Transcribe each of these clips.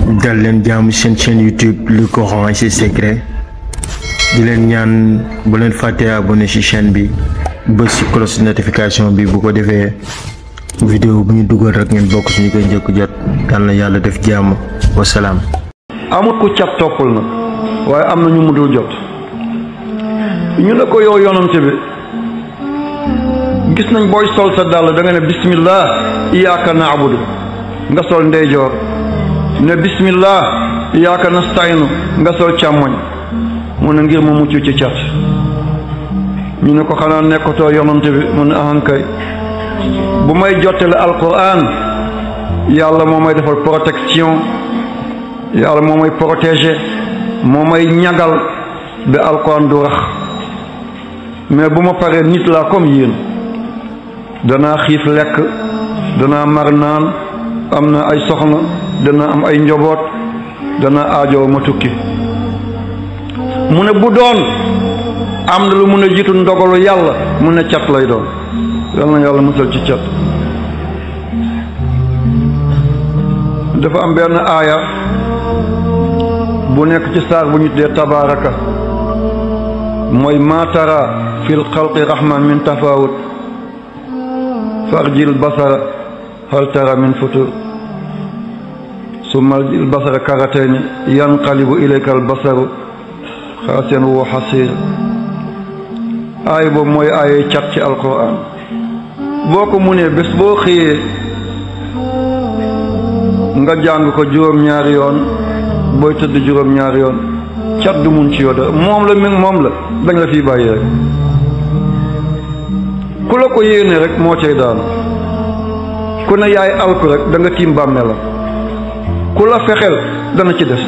dal leen jaamu seen chaîne YouTube Le Coran et ses secrets di leen ñaan bu leen fàtte abonné ci chaîne bi bës ci cloche notification bi bu ko defee vidéo bu ñu dugal rek ngeen bokk suñu koy njëkk jot. yal na yàlla def jàmm wasalaam. amut ku cat toppul na waaye am na ñu mu dul jot ñu ne ko yow yonante bi gis nañ booy sol sa dàll da nga ne bismillah iyyaka na'budu nga sol ndeyjoor ne bismillah iyyaka nasta'inu nga sol càmmoñ mu ne ngir ma mucc ci cat ñu ne ko xanaa nekkatoo yonante bi mu ne ahankay bu may jottale alquran yàlla moo may defal protection yàlla moo may protéger moo may ñagal ba alquran du rax mais bu ma paree nit laa comme yéen danaa xiif lekk danaa mar naan am na ay soxna dana am ay njaboot dana aajoo ma tukki mu ne bu doon am na lu mun a jiitu ndogalu yàlla mu ne cat lay doon yal na yàlla musal ci cat. dafa am benn aaya bu nekk ci saar bu ñu tuddee tabaaraka mooy maa tara fil xalqi rahman min tafawut farjil basara hal tara min futur summa al basara karatayni yanqalibu ilayka al basaru xaasiyan wa xasiir aaya boobu mooy aaya cat ci alquran boo ko munee bés boo xëyee nga jàng ko juróom-ñaari yoon booy tëdd juróom-ñaari yoon cat du mun ci yow dara moom la dañ la fii bàyyi rek ku la ko yéene rek moo cay daanu ku ne yaay alku rek da nga tiim bàmmeelam ku la fexeel dana ci des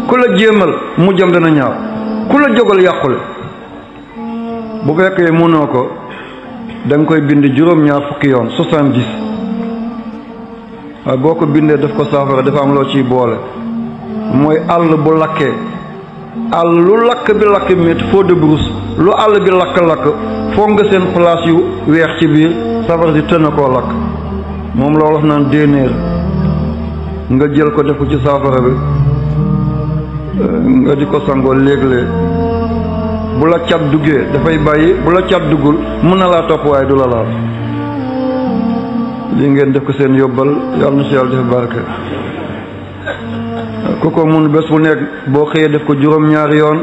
ku la jéemal mu jëm dana ñaaw ku la jógal yàqule bu fekkee mënoo ko da nga koy bind juróom-ñaar fukki yoon 70 waaye boo ko bindee daf ko saafara dafa am loo ciy boole mooy àll bu lakkee àll lu lakk bi lakk métti feu de brousse lu àll bi lakk-lakk foog nga seen place yu weex ci biir safara si tën a koo lakk moom la wax naan déenéer nga jël ko def ko ci saafara bi nga di ko sangoo léeg-léeg bu la cat duggee dafay bàyyi bu la cat duggul mën na laa topp waaye du la laal lii ngeen def ko seen yóbbal yàlla na si yàlla def barke ku ko mun bés bu nekk boo xëyee def ko juróom-ñaari yoon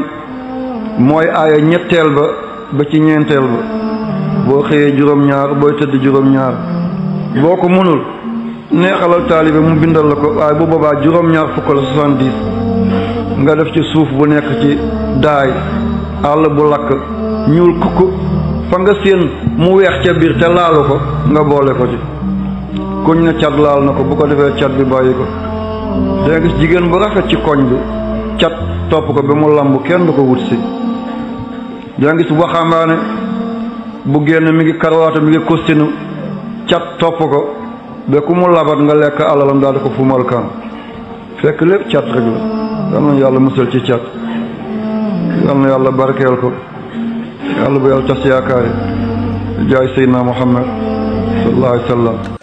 mooy aaya ñetteel ba ci ñeenteel ba boo xëyee juróom-ñaar booy tëdd juróom-ñaar boo ko munul neexalal taalibe mu bindal la ko waaye bu boobaa juróom-ñaar fukk la 70 nga def ci suuf bu nekk ci daay àll bu lakk ñuul kukk fa nga séen mu weex ca biir te laalu ko nga boole ko ci kuñ ne cat laal na ko bu ko defee cat bi bàyyi ko danga gis jigéen bu rafet ci koñ bi cat topp ko ba mu lamb kenn du ko wut si danga gis waxambaane bu génn mi ngi karwaata mi ngi kostinu cat topp ko ba ku mu labat nga lekk alalam daal di ko fumal kan fekk lépp cat rek la yal na yàlla musal ci cat yal na yàlla barkeel ko yàlla bu yàlla tas yaakaari jaay Seydina Muhammad sallallahu alayhi wa sallam